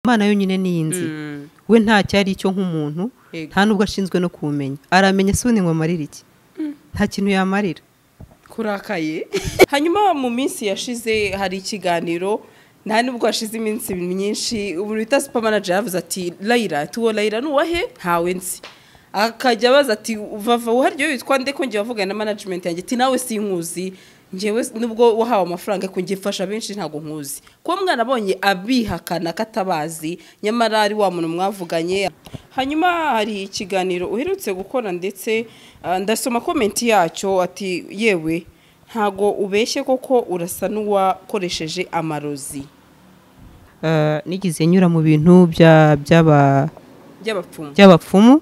Imana yonyine niyo inzi. We nta cyari icyo nk'umuntu, nta nubwo ashinzwe no kumenya. Aramenya se ubundi ngo amarire iki? Nta kintu yamarira. Kurakaye. Hanyuma mu minsi yashize hari ikiganiro, nta nubwo hashize iminsi myinshi, ubu bita super manager yavuze ati Layla, tuwo Layla nuwahe? Ntawe nzi. Akajya abaza ati vava uharyo witwa nde ko ngiye wavugana na management yanjye, ati nawe sinkuzi. Njyewe nubwo wahawe amafaranga ko ngifasha benshi ntago nkuzi. Kuba mwana abonye abihakana katabazi nyamara ari wa muntu mwavuganye. Hanyuma hari ikiganiro uherutse gukora ndetse ndasoma comment yacyo ati yewe ntago ubeshye koko urasa n'uwakoresheje amarozi. Nigize nyura mu bintu by'abapfumu.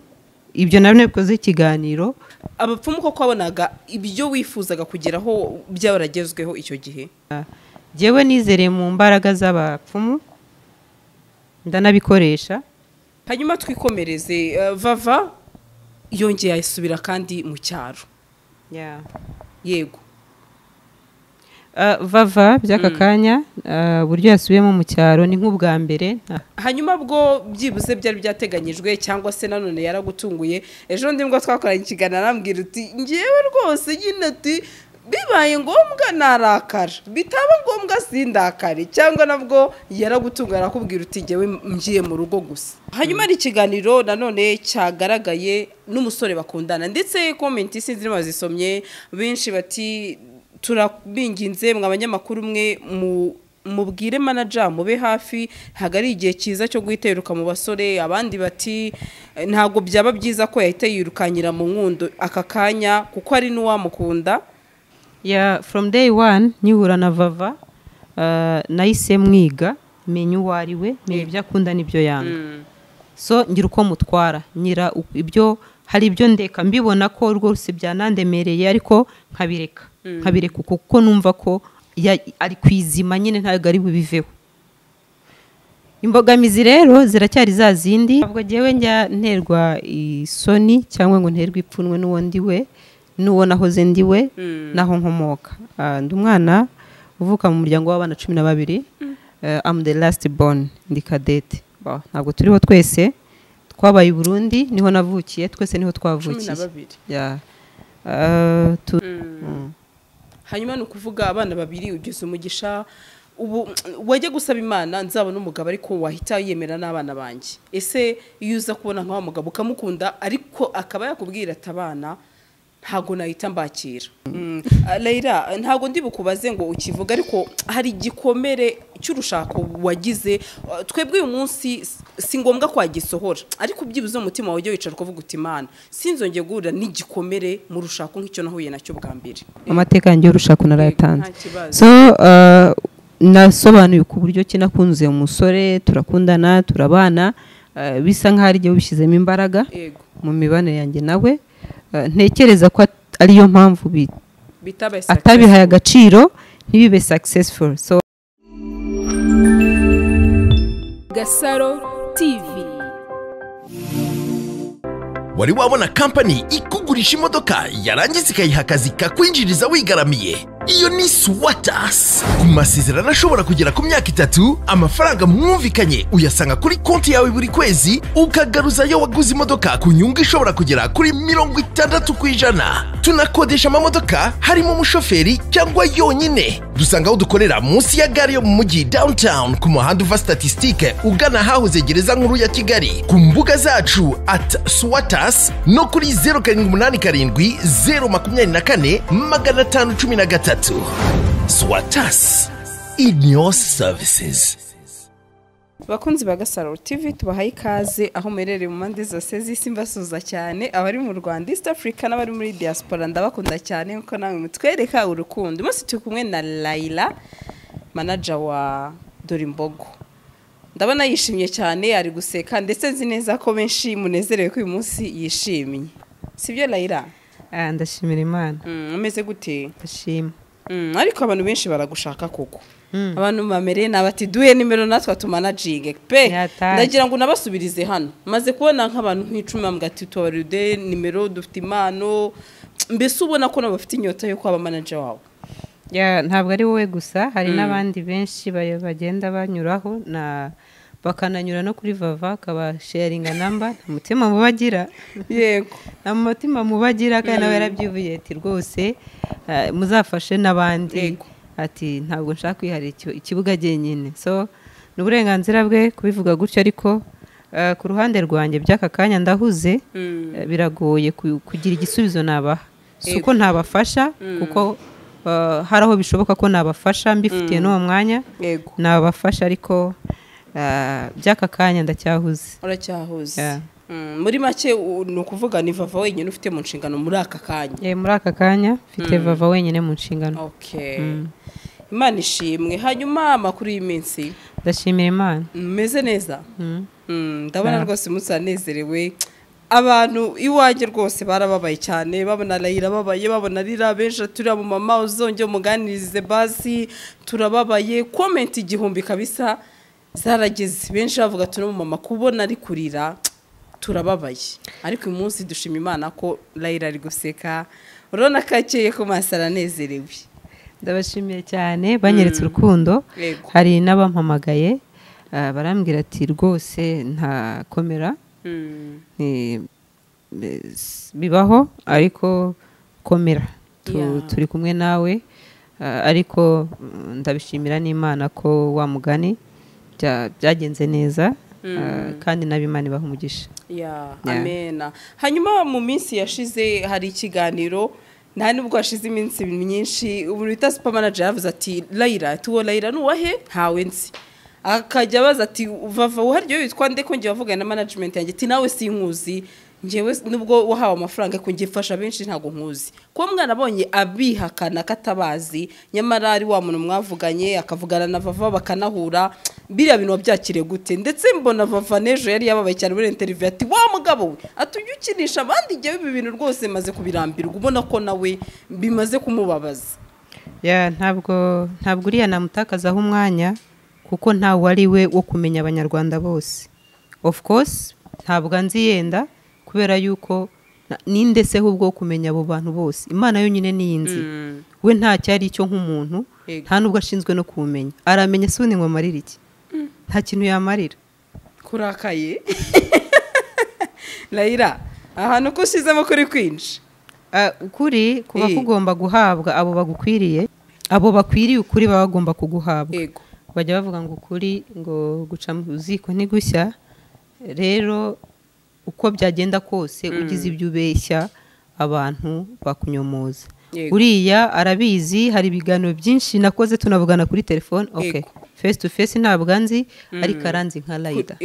Ibyo nabyo bikoze ikiganiro. Abapfumu koko wabonaga ibyo wifuzaga kugeraho byabaragezweho icyo gihe? Jewe nizereye mu mbaraga z'abapfumu ndanabikoresha. Hanyuma twikomereze, Vava yongeye ayisubira kandi mu cyaro. Yego. Vava by'aka kanya buryo yasubiyemo mu cyaro ni nk'ubwa mbere. Hanyuma bwo byibuze byari byateganyijwe cyangwa se nanone yaragutunguye? Ejo ndi mbwo twakoranye ikiganiro arambwira uti ngewe rwose nyine ati bibaye ngombwa narakara, bitaba ngombwa sindakare, cyangwa nabwo yaragutunguye arakubwira uti ngewe ngiye mu rugo gusa. Hanyuma ari ikiganiro nanone cyagaragaye n'umusore bakundana, ndetse comment sinzi niba bazisomye benshi bati turabinginze mwa abanyamakuru mwe mubwire manager mube hafi, ntago ari igihe cyiza cyo guhiteruka mu basore. Abandi bati ntago byaba byiza ko yahita yirukanyira mu nkundo aka kanya kuko ari n'uwamukunda. Yeah, from day one nyihura na Vava, nahise mwiga menya uwo ari we, menya ibyo akunda n'ibyo yanga. So ngira uko mutwara, nyira ibyo hari ibyo ndeka mbibona ko rwose byanandemereye ariko nkabireka. Nkabireka kuko numva ko ari kwizima nyine ntabwo ari bubiveho. Imbogamizi rero ziracyari za zindi. Ntabwo jewe njya nterwa isoni cyangwa ngo nterwe ipfunwe n'uwo ndi we, n'uwo nahoze ndi we, naho nkomoka. Ndi umwana uvuka mu muryango w'abana 12. I'm the last born, ndi cadette. Ntabwo turiho twese, twabaye i Burundi niho navukiye, twese niho twavukiye. 12. Hanyuma ni ukuvuga abana babiri ugeze umugisha ubu wajya gusaba Imana nzabona umugabo ariko wahita yemera n'abana banjye. Ese iyo uza kubona nka wa mugabo ukamukunda ariko akaba yakubwira ati abana ntago nahita mbakira. Layla ntago ndi bukubaze ngo ukivuga ariko hari igikomere cy'urushako wagize. Twebwe uyu munsi si ngombwa kwagisohora ariko byibuze umutima wawe wicara ukavuga uti Imana sinzongeye guhura n'igikomere mu rushako nk'icyo nahuye nacyo bwa mbere. Amateka yanjye y'urushako narayatanze. So nasobanuye ku buryo ki nakunze umusore, turakundana, turabana, bisa nkaho ari igihe ubishyizemo imbaraga mu mibanire yanjye nawe. Ntekereza ko ariyo mpamvu atabihaye agaciro ntibibe successful. So Gasaro TV. Wari wabona company ikugurisha imodoka yarangiza ikayiha akazi kakwinjiriza wigaramiye? Iyo ni Swatas. Ku masezerano ashobora kugera ku myaka 3, amafaranga mwumvikanye uyasanga kuri konti yawe buri kwezi, ukagaruzayo waguze imodoka ku nyungu ishobora kugera kuri 60%. Tunakodesha amamodoka harimo umushoferi cyangwa yonyine. Dusanga aho dukorera munsi ya gare yo mu mujyi downtown ku muhanda uva Statistique ugana hahoze gereza nkuru ya Kigali, ku mbuga zacu @Swatas no kuri 0787 024 513. Swatas in your services. Bakunzi ba Gasaro TV tubahaye ikaze aho muherereye mu mpande zose z'isi, mbasuza cyane abari mu Rwanda, East Africa n'abari muri diaspora, ndabakunda cyane nkuko namwe mutwereka urukundo. Umunsi turi kumwe na Layla, manager wa Dorimbogo. Ndabona yishimye cyane, ari guseka ndetse nzi neza ko benshi munezerewe ko uyu munsi yishimye. Sibyo Layla? Ndashimira Imana. Umeze gute? Ndashima. Ariko abantu benshi baragushaka koko. Abantu bamereye nabati duhe nimero natwe tumanajinge pe. Ndagira ngo nabasubirize hano. Maze kubona nk'abantu nk'icumi bambwira ati tubarude nimero dufite impano, mbese ubona ko nabo bafite inyota yo kwaba manager wawe. Ntabwo ari wowe gusa, hari n'abandi benshi bagenda banyuraho na Bakananyura no kuri Vava akabasharinga namba, nta mutima mubagira. Yego. Nta mutima mubagira, kandi nawe yarabyivuye ati rwose muzafashe n'abandi. Ati ntabwo nshaka kwiharira ikibuga jyenyine. So ni uburenganzira bwe kubivuga gutyo, ariko ku ruhande rwanjye by'aka kanya ndahuze, biragoye kugira igisubizo nabaha. Si uko ntabafasha, kuko hari aho bishoboka ko nabafasha mbifitiye n'uwo mwanya nabafasha, ariko by'aka kanya ndacyahuze. Uracyahuze. Muri make ni ukuvuga ni Vava wenyine ufite mu nshingano muri aka kanya. Muri aka kanya mfite Vava wenyine mu nshingano. Imana ishimwe. Hanyuma amakuru y'iminsi? Ndashimira Imana. Meze neza. Ndabona rwose umunsi wanezerewe. Abantu iwanjye rwose barababaye cyane, babona Layira babaye, babona Rira benshi, turiya mu mama uzongeye umuganirize basi, turababaye. Comment 1000 kabisa zarageze, benshi bavuga turi mu mama kubona ari kurira turababaye. Ariko uyu munsi dushima Imana ko Layira ari guseka, urabona kakeye ko maso aranezerewe. Ndabashimiye cyane banyeretse urukundo. Hari n'abampamagaye barambwira ati rwose nta komera, bibaho ariko komera, turi kumwe nawe. Ariko ndabishimira n'Imana ko wa mugani byagenze neza, kandi n'abimana ibaha umugisha. Amena. Hanyuma mu minsi yashize hari ikiganiro, nta nubwo hashize iminsi myinshi, ubu bita super manager yavuze ati Layira, tuwo Layira nuwahe ntawe nzi. Akajya abaza ati Vava uharyo witwa nde ko ngiye bavugana na management yanjye, ati nawe sinkuzi ngewe nubwo wahawe amafaranga ko ngifasha benshi ntago nkuzi. Kuba mwana abonye abihakana katabazi, nyamara ari wa muntu mwavuganye akavugana na Vava bakanahura, biriya bintu wabyakire gute? Ndetse mbona Vava nejo yari yababaye cyane muri interview ati wa mugabo we atujye ukinisha abandi, ngewe ibi bintu rwose maze kubirambirwa, ubona ko nawe bimaze kumubabaza. Ntabwo uriya namutakazaho umwanya, kuko ntawe ari we wo kumenya abanyarwanda bose. Of course ntabwo anzi yenda, kubera yuko ninde se ahubwo kumenya abo bantu bose, Imana yonyine niyinzi. We nta cyari icyo nk'umuntu, nta nubwo ashinzwe no kumenya. Aramenya se ubundi ngo amarire iki? Nta kintu yamarira. Kurakaye Layira, ahantu ko ushyizemo kuri kwinshi. Ukuri kuba kugomba guhabwa abo bagukwiriye, abo bakwiriye ukuri baba bagomba kuguhabwa. Bajya bavuga ngo ukuri ngo guca mu ziko ntigushya. Rero uko byagenda kose ugize ibyo ubeshya abantu bakunyomoza. Uriya arabizi, hari ibiganiro byinshi nakoze tunavugana kuri telefone. Okay, face to face ntabwo anzi, ariko aranzi nka Layira.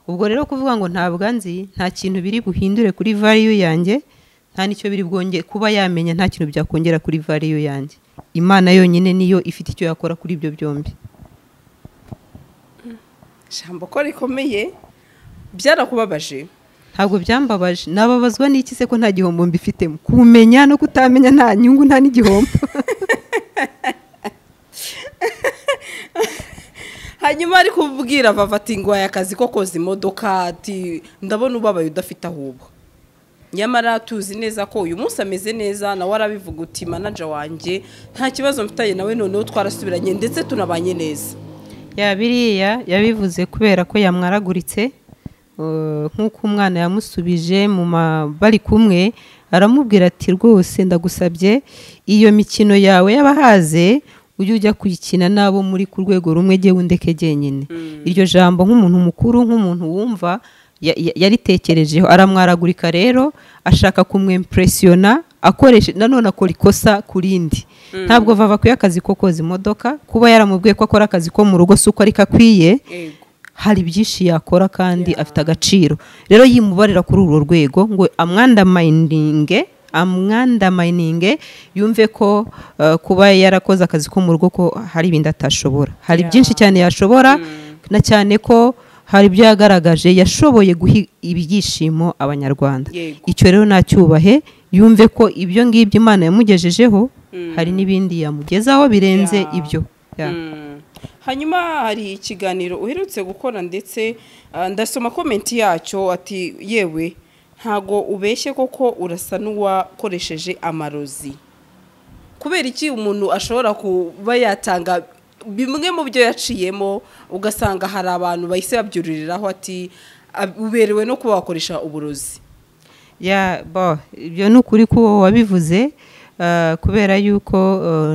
Ubwo rero kuvuga ngo ntabwo anzi, nta kintu biri buhindure kuri value yanjye, nta nicyo biri bwonge kuba yamenya, nta kintu byakongera kuri value yanjye. Imana yonyine niyo ifite icyo yakora kuri ibyo byombi. Jambo ko rikomeye, byarakubabaje? Ntabwo byambabaje. Nababazwa n'iki se ko nta gihombo mbifitemo? Kumenya no kutamenya nta nyungu nta n'igihombo. Hanyuma ari kubwira Vava ati ngwaye akazi ko koza imodoka, ati ndabona ubabaye udafite ahubwo. Nyamara tuzi neza ko uyu munsi ameze neza, nawe arabivuga uti manager wanjye nta kibazo mfitanye nawe, noneho twarasubiranye ndetse tunabanye neza. Biriya yabivuze kubera ko yamwaraguritse, nk'uko umwana yamusubije mu bari kumwe, aramubwira ati rwose ndagusabye iyo mikino yawe y'abahaze ujye ujya kuyikina nabo muri ku rwego rumwe, jye wundeke jyenyine. Iryo jambo nk'umuntu mukuru, nk'umuntu wumva yaritekerejeho, aramwaragurika. Rero ashaka kumwimpressiona, akoresha nanone akora ikosa kurindi. Ntabwo Vava akwiye akazi ko koza imodoka, kuba yaramubwiye ko akora akazi ko mu rugo suko ariko akwiye, hari byinshi yakora kandi afite agaciro. Rero yimubarira kuri urwo rwego ngo amwandamayininge yumve ko kuba yarakoze akazi ko mu rugo ko hari ibindi atashobora. Hari byinshi cyane yashobora, na cyane ko hari ibyo yagaragaje yashoboye guha ibyishimo abanyarwanda. Icyo rero nacyubahe, yumve ko ibyo ngibyo Imana yamugejejeho, hari n'ibindi yamugezaho birenze ibyo. Hanyuma hari ikiganiro uherutse gukora, ndetse ndasoma comment yacyo ati yewe ntago ubeshye koko urasa n'uwakoresheje amarozi. Kubera iki umuntu ashobora kuba yatanga Bimwe mu byo yaciyemo ugasanga hari abantu bahise babyuririraho ati uberewe no kuba wakoresha uburozi. Ya bo, ibyo ni ukuri ko wabivuze, kubera yuko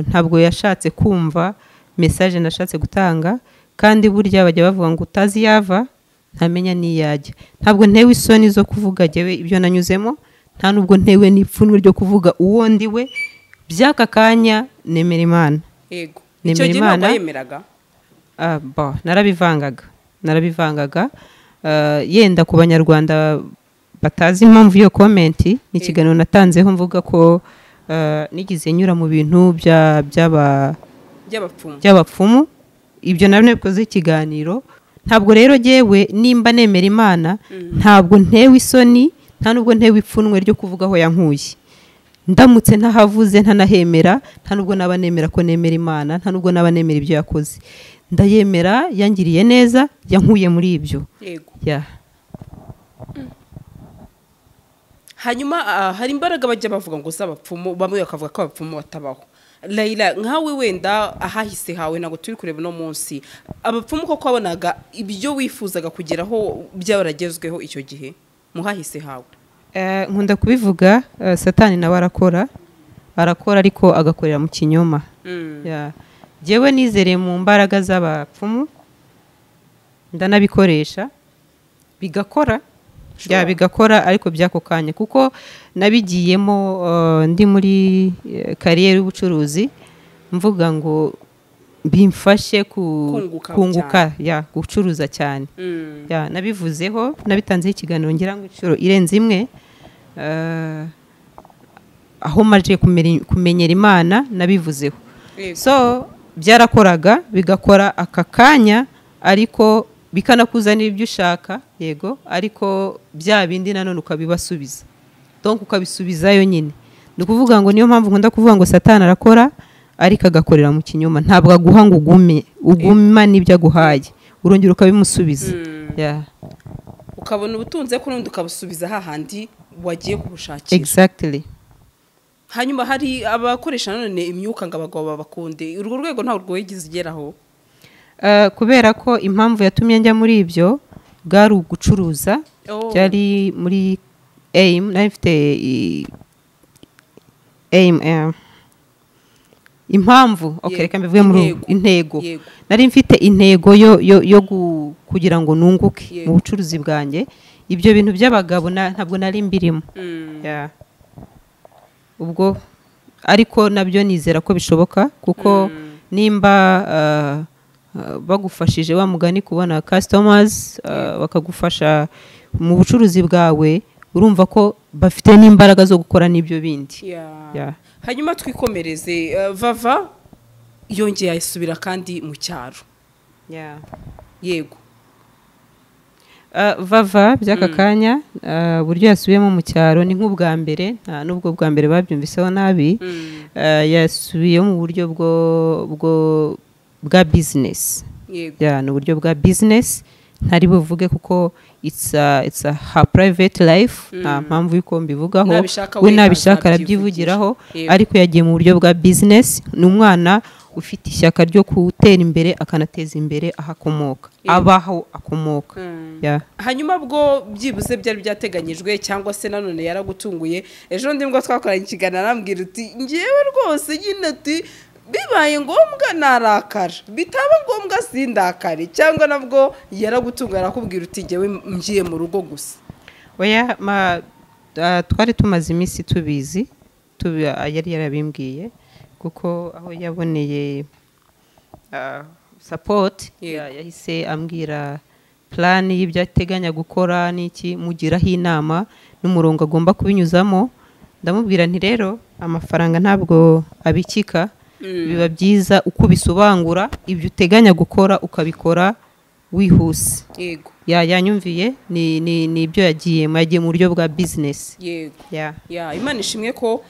ntabwo yashatse kumva message nashatse gutanga. Kandi burya bajya bavuga ngo utazi yava ntamenya niyajya. Ntabwo ntewe isoni zo kuvuga jyewe ibyo nanyuzemo, nta nubwo ntewe n'ipfunwe ryo kuvuga uwo ndi we. By'aka kanya nemera Imana. Yego. Icyo gihe ntabwo yemeraga? Bo, narabivangaga. Yenda ku banyarwanda batazi impamvu iyo comment, ni ikiganiro natanzeho mvuga ko nigize nyura mu bintu by'abapfumu. Ibyo nabyo bikoze ikiganiro. Ntabwo rero jyewe nimba nemera Imana, ntabwo ntewe isoni, nta nubwo ntewe ipfunwe ryo kuvuga aho yankuye. Ndamutse ntahavuze ntanahemera, nta nubwo naba nemera ko nemera Imana, nta nubwo naba nemera ibyo yakoze. Ndayemera, yangiriye neza, yankuye muri ibyo. Yego. Yeah. Hanyuma hari imbaraga bajya bavuga ngo z'abapfumu, bamwe bakavuga ko abapfumu batabaho. Layla, nkawe wenda ahahise hawe ntabwo turi kureba no munsi, abapfumu koko wabonaga ibyo wifuzaga kugeraho byaragezweho icyo gihe muhahise hawe? Nkunda kubivuga, Satani nawe arakora ariko agakorera mu kinyoma. Jyewe nizereye mu mbaraga z'abapfumu, ndanabikoresha bigakora. Ya bigakora ariko byako kanya, kuko nabigiyemo ndi muri kariyeri y'ubucuruzi, mvuga ngo bimfashe kunguka, ya gucuruza cyane. Ya nabivuzeho, nabitanzeho ikiganiro ngira ngo inshuro irenze imwe, aho maje kumenyera Imana nabivuzeho. So byarakoraga bigakora aka kanya, ariko bikanakuzanira ibyo ushaka, yego, ariko bya bindi nanone ukabibasubiza, donc ukabisubizayo nyine. Ni ukuvuga ngo niyo mpamvu nkunda kuvuga ngo Satani arakora ariko agakorera mu kinyoma. Ntabwo aguha ngo ugume, uguma n'ibyo aguhaye, urongera ukabimusubiza. Yeah. Ukabona ubutunze ko n'undi ukabusubiza hahandi wagiye kubushakira. Exactly. Hanyuma hari abakoresha nanone imyuka ngo abagabo babakunde, urwo rwego ntabwo rwigeze ugeraho? Kubera ko impamvu yatumye njya muri ibyo bwari ugucuruza. Byari muri aim, nari mfite aim, impamvu, okay, reka mbivuge muri intego. Nari mfite intego yo kugira ngo nunguke mu bucuruzi bwanjye. Ibyo bintu by'abagabo ntabwo nari mbirimo. Ubwo ariko nabyo nizera ko bishoboka, kuko nimba bagufashije wa mugani kubona customers, bakagufasha mu bucuruzi bwawe, urumva ko bafite n'imbaraga zo gukora n'ibyo bindi. Hanyuma twikomereze, Vava yongeye ayisubira kandi mu cyaro. Yego. Vava by'aka kanya uburyo yasubiyemo mu cyaro ni nk'ubwa mbere, nta nubwo bwa mbere babyumviseho nabi. Yasubiye mu buryo bwa business. Ya, ni uburyo bwa business ntari buvuge kuko it's a her private life, nta mpamvu yuko mbivugaho, we nabishaka arabyivugiraho, ariko yagiye mu buryo bwa business. Ni umwana ufite ishyaka ryo gutera imbere akanateza imbere ahakomoka, abaho akomoka. Hanyuma bwo byibuze byari byateganyijwe cyangwa se nanone yaragutunguye? Ejo ndi mbwo twakoranye ikiganiro arambwira uti ngewe rwose nyine ati bibaye ngombwa narakara, bitaba ngombwa sindakare, cyangwa nabwo yaragutunga arakubwira uti ngewe ngiye mu rugo gusa? Oya, twari tumaze iminsi tubizi, yari yarabimbwiye, kuko aho yaboneye support yahise ambwira plan y'ibyo ateganya gukora n'iki, mugiraho inama n'umurongo agomba kubinyuzamo. Ndamubwira nti rero amafaranga ntabwo abikika, biba byiza uko ubisobangura ibyo uteganya gukora ukabikora wihuse. Yego. Yanyumviye ni ibyo yagiye mu buryo bwa business. Yego. Ya Imana ishimwe ko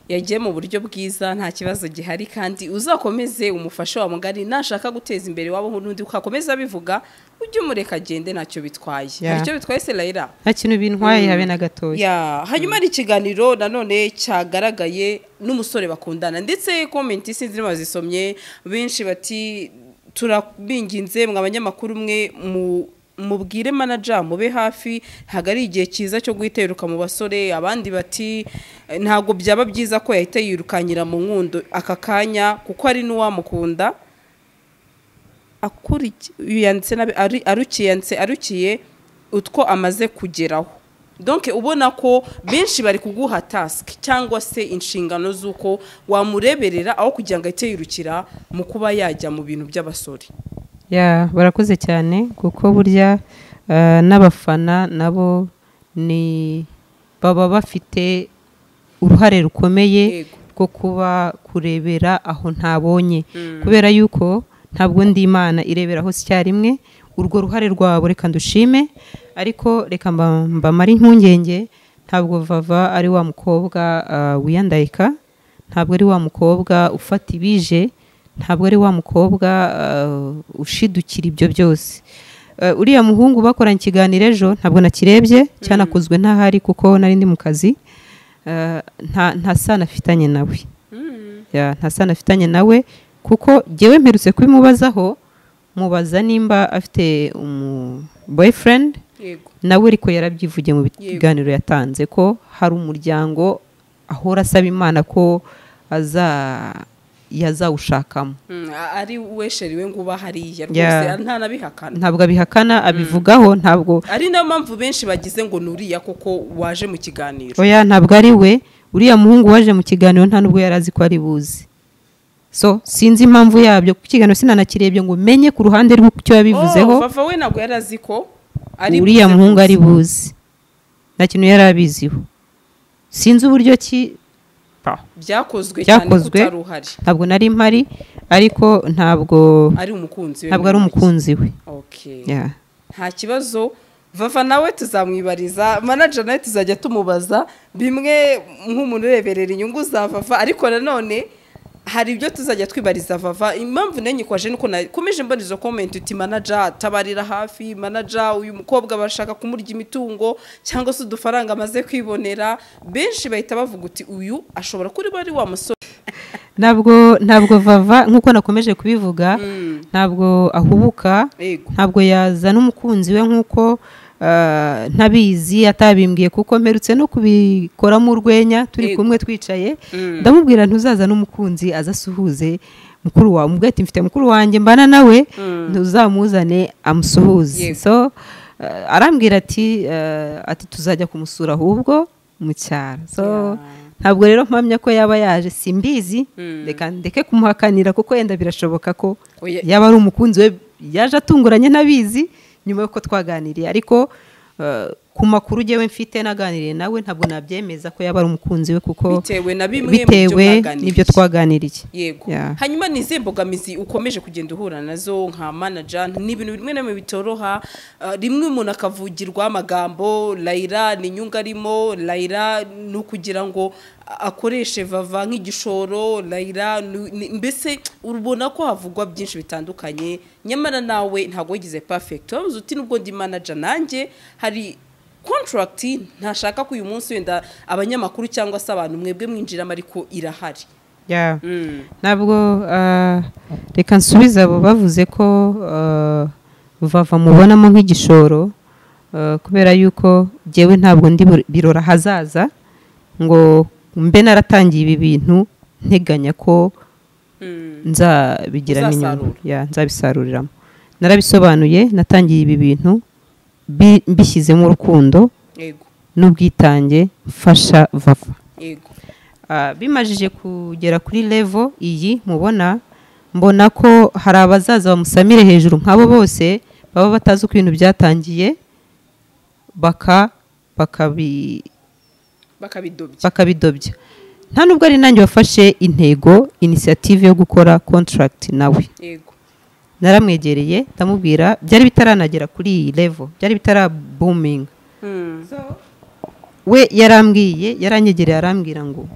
yagiye mu buryo bwiza, nta kibazo gihari, kandi uzakomeze umufashe wa mugari nashaka guteza imbere wabo n'undi ukakomeza bivuga, ujye umureka agende ntacyo bitwaye. Hari icyo bitwaye se Layla? Nta kintu bintwaye habe na gatoya. Hanyuma ari ikiganiro nanone cyagaragaye n'umusore bakundana, ndetse comment sinzi bazisomye benshi bati Turabinginze mwe abanyamakuru mwe mubwire manager mube hafi, ntabwo ari igihe cyiza cyo guhita yiruka mu basore. Abandi bati ntabwo byaba byiza ko yahita yirukanyira mu nkundo aka kanya kuko ari n'uwamukunda. Arukiye utwo amaze kugeraho. Donc ubona ko benshi bari kuguha task cyangwa se inshingano z'uko wamureberera aho kugira ngo ahite yirukira mu kuba yajya mu bintu by'abasore. Ya, barakoze cyane kuko burya n'abafana nabo ni baba bafite uruhare rukomeye rwo kuba kurebera aho ntabonye, kubera yuko ntabwo ndi Imana irebera hose icyarimwe. Urwo ruhare rwabo reka ndushime, ariko reka mbamare impungenge, ntabwo Vava ari wa mukobwa wiyandayika, ntabwo ari wa mukobwa ufata ibije, ntabwo ari wa mukobwa ushidukira ibyo byose. Uriya muhungu bakoranye ikiganiro ejo ntabwo nakirebye, cyanakozwe ntahari kuko nari ndi mu kazi. Nta sano afitanye nawe. Nta sano afitanye nawe kuko jyewe mperutse kubimubazaho, mubaza nimba afite umu boyfriend, nawe ariko yarabyivugiye mu biganiro yatanze ko hari umuryango ahora asaba Imana ko yazawushakamo. Ari we sheri we nguba hariya rwose ntanabihakana, ntabwo abihakana, abivugaho, ntabwo ari nayo mpamvu benshi bagize ngo nuriya koko waje mu kiganiro. Oya, ntabwo ari we. Uriya muhungu waje mu kiganiro nta nubwo yarazi ko ari buzi. So sinzi impamvu yabyo, kuko ikiganiro sinanakirebye ngo menye ku ruhande rw'icyo yabivuzeho. Vava we ntabwo yarazi ko ari uriya muhungu ari buzi, nta kintu yarabiziho. Sinzi uburyo ki byakozwe cyane kutaruhari, ntabwo nari mpari, ariko ntabwo ari umukunzi we, ntabwo ari umukunzi we. Okay, nta kibazo. Vava nawe tuzamwibariza, manager nawe tuzajya tumubaza bimwe nk'umuntu ureberera inyungu za Vava, ariko nanone hari ibyo tuzajya twibariza Vava. Impamvu nenye kwaje nuko nakomeje mbona izo comment uti manager tabarira hafi, manager uyu mukobwa bashaka kumurya imitungo cyangwa se udufaranga amaze kwibonera. Benshi bahita bavuga uti uyu ashobora kuri bari wa musore. Ntabwo Vava nkuko nakomeje kubivuga, ntabwo ahubuka, ntabwo yazana umukunzi we nkuko ntabizi atabimbwiye, kuko mperutse no kubikoramo urwenya turi kumwe twicaye, ndamubwira ntuzaza n'umukunzi azasuhuze mukuru wawe, mubwira ati mfite mukuru wanjye mbana nawe, ntuzamuzane amusuhuze. So arambwira ati tuzajya kumusura ahubwo mu cyaro. So ntabwo rero mpamya ko yaba yaje, simbizi, reka ndeke kumuhakanira kuko yenda birashoboka ko yaba ari umukunzi we yaje atunguranye ntabizi nyuma yuko twaganiriye. Ariko ku makuru jewe mfite naganiriye nawe ntabwo nabyemeza ko yaba ari umukunzi we, kuko bitewe na bimwe n'ibyo twaganiriye. Yego. Hanyuma ni izihe mbogamizi ukomeje kugenda uhura nazo nka manager? Ni ibintu bimwe na bimwe bitoroha, rimwe umuntu akavugirwa amagambo Layla ni inyungu arimo, Layla ni ukugira ngo akoreshe Vava nk'igishoro, Layla mbese urubona ko havugwa byinshi bitandukanye, nyamara nawe ntabwo wigize perfect. Wabuze uti nubwo ndi manager nanjye hari contract ntashaka ko uyu munsi wenda abanyamakuru cyangwa se abantu mwebwe mwinjiramo, ariko irahari. Ntabwo reka nsubize abo bavuze ko Vava mubonamo nk'igishoro, kubera yuko jyewe ntabwo ndi birora hazaza ngo mbe naratangiye ibi bintu nteganya ko nzabigiramo inyungu, nzabisaruriramo. Narabisobanuye, natangiye ibi bintu mbishyizemo urukundo n'ubwitange mfasha Vava. Bimajije kugera kuri level iyi mubona, mbona ko hari abazaza bamusamire hejuru nk'abo bose baba batazi uko ibintu byatangiye, bakabidobya. Nta nubwo ari nanjye wafashe intego initiative yo gukora contract nawe. Naramwegereye ndamubwira, byari bitaranagera kuri iyi level, byari bitara booming. So we yarambwiye, yaranyegereye arambwira ngo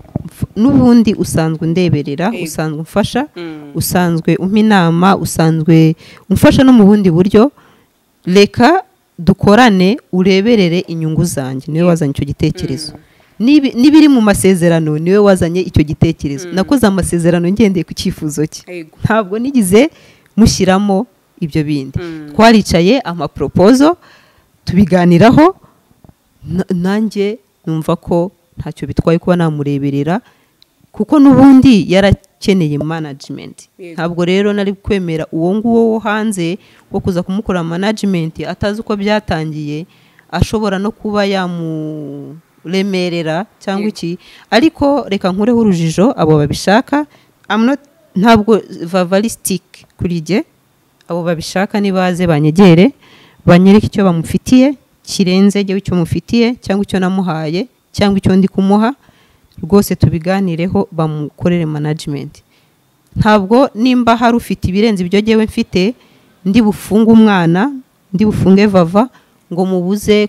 nubundi usanzwe undeberera, usanzwe umfasha, usanzwe umpa inama, usanzwe umfasha no mu bundi buryo, reka dukorane ureberere inyungu zanjye. Niwe wazanye icyo gitekerezo. Nibiri mu masezerano niwe wazanye icyo gitekerezo. Nakoze amasezerano ngendeye ku cyifuzo cye, ntabwo nigize mushyiramo ibyo bindi. Twaricaye amaporopozo tubiganiraho, nanjye numva ko ntacyo bitwaye kuba namureberera, kuko n'ubundi yarakeneye management. Ntabwo rero nari kwemera uwo nguwo wo hanze wo kuza kumukora management atazi uko byatangiye, ashobora no kuba yamuremerera cyangwa iki. Ariko reka nkureho urujijo abo babishaka, ntabwo vavalistic kuri jye. Abo babishaka nibaze banyegere, banyereke icyo bamufitiye kirenze jyewe icyo mufitiye, cyangwa icyo namuhaye, cyangwa icyo ndi kumuha, rwose tubiganireho bamukorere management. Ntabwo nimba hari ufite ibirenze ibyo jyewe mfite ndi bufunge umwana, ndi bufunge Vava ngo mubuze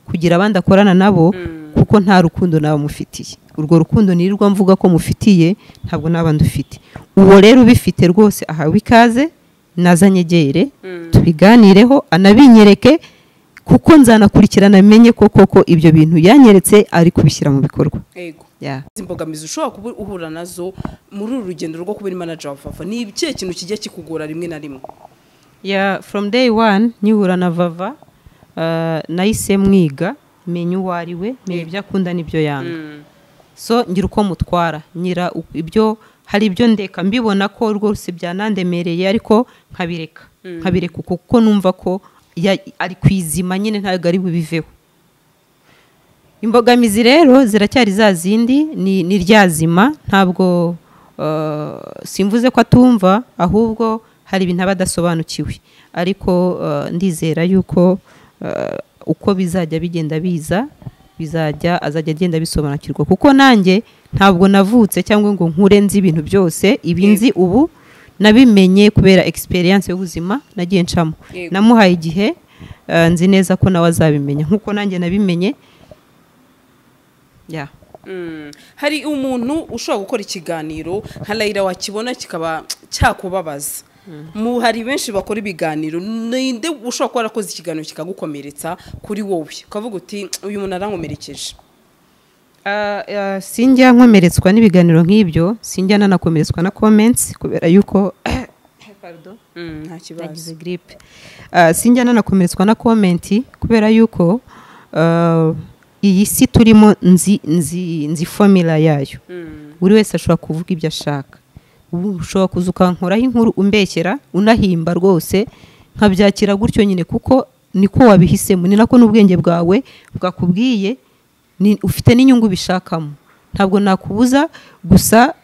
kugira abandi akorana nabo, kuko nta rukundo naba mufitiye. Urwo rukundo nirirwa mvuga ko mufitiye ntabwo naba ndufite. Uwo rero ubifite rwose ahawe ikaze, nazanyegere tubiganireho, anabinyereke, kuko nzanakurikirana menye ko koko ibyo bintu yanyeretse ari kubishyira mu bikorwa. Yego. Imbogamizi ushobora kuba uhura nazo muri uru rugendo rwo kuba manager wa Vava, ni ikihe kintu kijya kikugora rimwe na rimwe? Yeah, from day one nyihura na Vava, nahise mwiga, menya uwo ari we, menya ibyo akunda n'ibyo yanga. So ngira uko mutwara, ngira ibyo, hari ibyo ndeka mbibona ko rwose byanandemereye, ariko nkabireka nkabireka kuko numva ko ari kwizima nyine, ntabwo ari bubiveho. Imbogamizi rero ziracyari za zindi, ni ryazima. Ntabwo simvuze ko atumva, ahubwo hari ibintu aba adasobanukiwe, ariko ndizera yuko uko bizajya bigenda biza, bizajya azajya agenda bisobanukirwa, kuko nanjye ntabwo navutse cyangwa ngo nkure nzi ibintu byose. Ibi nzi ubu nabimenye kubera experience y'ubuzima nagiye ncamo. Namuhaye igihe, nzi neza ko nawe azabimenya nkuko nanjye nabimenye. Hari umuntu ushobora gukora ikiganiro nka Layira wakibona kikaba cyakubabaza. Hari benshi bakora ibiganiro, ninde ushobora kuba warakoze ikiganiro kikagukomeretsa kuri wowe ukavuga uti uyu muntu arankomerekeje? Sinjya nkomeretswa n'ibiganiro nk'ibyo, sinjya nanakomeretswa na comments kubera yuko nta kibazo, nagize grippe. Sinjya nanakomeretswa na comment kubera yuko iyi si turimo nzi formula yayo. Buri wese ashobora kuvuga ibyo ashaka. Ushobora kuza ukankoraho inkuru umbekera, unahimba rwose nkabyakira gutyo nyine, kuko niko wabihisemo, ni nako n'ubwenge bwawe bwakubwiye, ufite n'inyungu bishakamo. Ntabwo nakubuza, gusa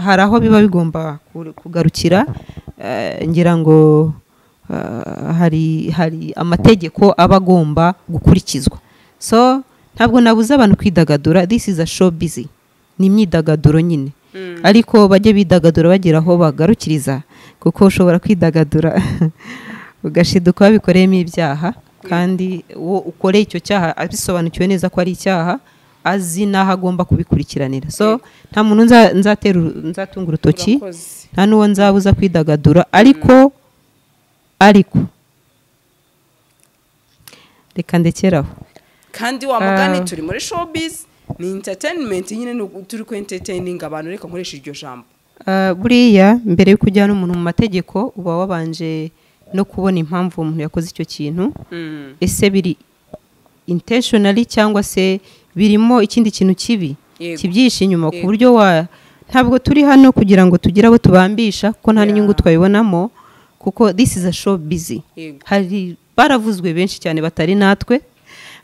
hari aho biba bigomba kugarukira. Ngira ngo hari amategeko aba agomba gukurikizwa. So ntabwo nabuza abantu kwidagadura, this is a show busy, ni imyidagaduro nyine, ariko bajye bidagadura bagira aho bagarukiriza, kuko ushobora kwidagadura ugashiduka babikoreyemo ibyaha, kandi uwo ukoreye icyo cyaha abisobanukiwe neza ko ari icyaha, azi n'aho agomba kubikurikiranira. So nta muntu nzatunga urutoki, nta n'uwo nzabuza kwidagadura, ariko reka ndekeraho. Kandi wa mugani turi muri showbiz, ni entertainment nyine, turi ku entertaining abantu, reka nkoresha iryo jambo. Buriya mbere yo kujyana umuntu mu mategeko uba wabanje no kubona impamvu umuntu yakoze icyo kintu. Ese biri intentionally cyangwa se birimo ikindi kintu kibi kibyishe inyuma, ku buryo ntabwo turi hano kugira ngo tugire abo tubambisha, kuko nta n'inyungu twabibonamo, kuko this is a show busy. Hari baravuzwe benshi cyane batari natwe,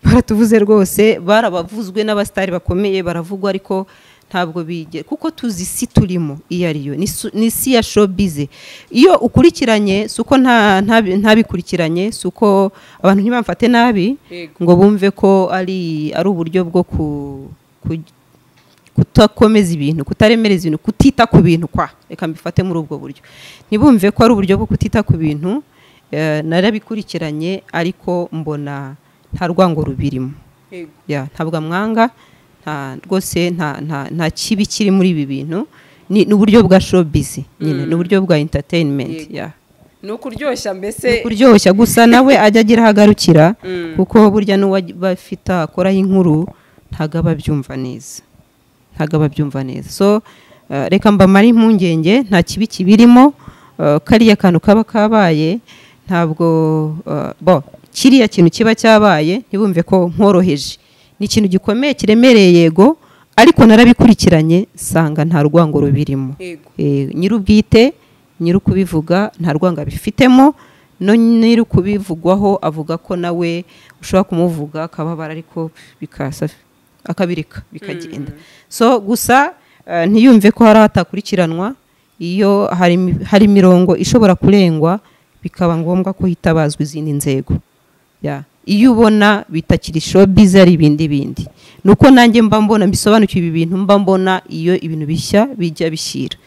baratuvuze rwose, barabavuzwe n'abastari bakomeye baravugwa, ariko ntabwo bige, kuko tuzi isi turimo iyo ariyo, ni isi ya showbiz. Iyo ukurikiranye, suko ntabikurikiranye, suko abantu ntibamfate nabi ngo bumve ko ari uburyo bwo kutakomeza ibintu, kutaremereza ibintu, kutita ku bintu kwa reka mbifate muri ubwo buryo, ntibumve ko ari uburyo bwo kutita ku bintu. Narabikurikiranye ariko mbona nta rwango rubirimo. Ntabwo amwanga, rwose nta kibi kiri muri ibi bintu, ni uburyo bwa showbiz nyine, ni uburyo bwa entertainment. Ni ukuryoshya mbese, kuryoshya gusa nawe ajya agira ahagarukira, kuko burya n'uwo bafite akoraho inkuru ntabwo aba abyumva neza, ntabwo aba abyumva neza. So reka mbamare impungenge, nta kibi kibirimo. Kariya kantu kaba kabaye, ntabwo bo kiriya kintu kiba cyabaye ntibumve ko nkoroheje, ni ikintu gikomeye kiremereye yego, ariko narabikurikiranye nsanga nta rwango rubirimo. Nyir'ubwite nyir'ukubivuga nta rwango abifitemo, no nyir'ukubivugwaho avuga ko nawe ushobora kumuvuga akababara, ariko bikasa akabirika bikagenda. So gusa ntiyumve ko hari atakurikiranwa, iyo hari imirongo ishobora kurengwa bikaba ngombwa ko hitabazwa izindi nzego. Iyo ubona bitakiri showbiz ari ibindi bindi, nuko nanjye mba mbona mbisobanukiwe ibi bintu, mba mbona iyo ibintu bishya bijya bishyira.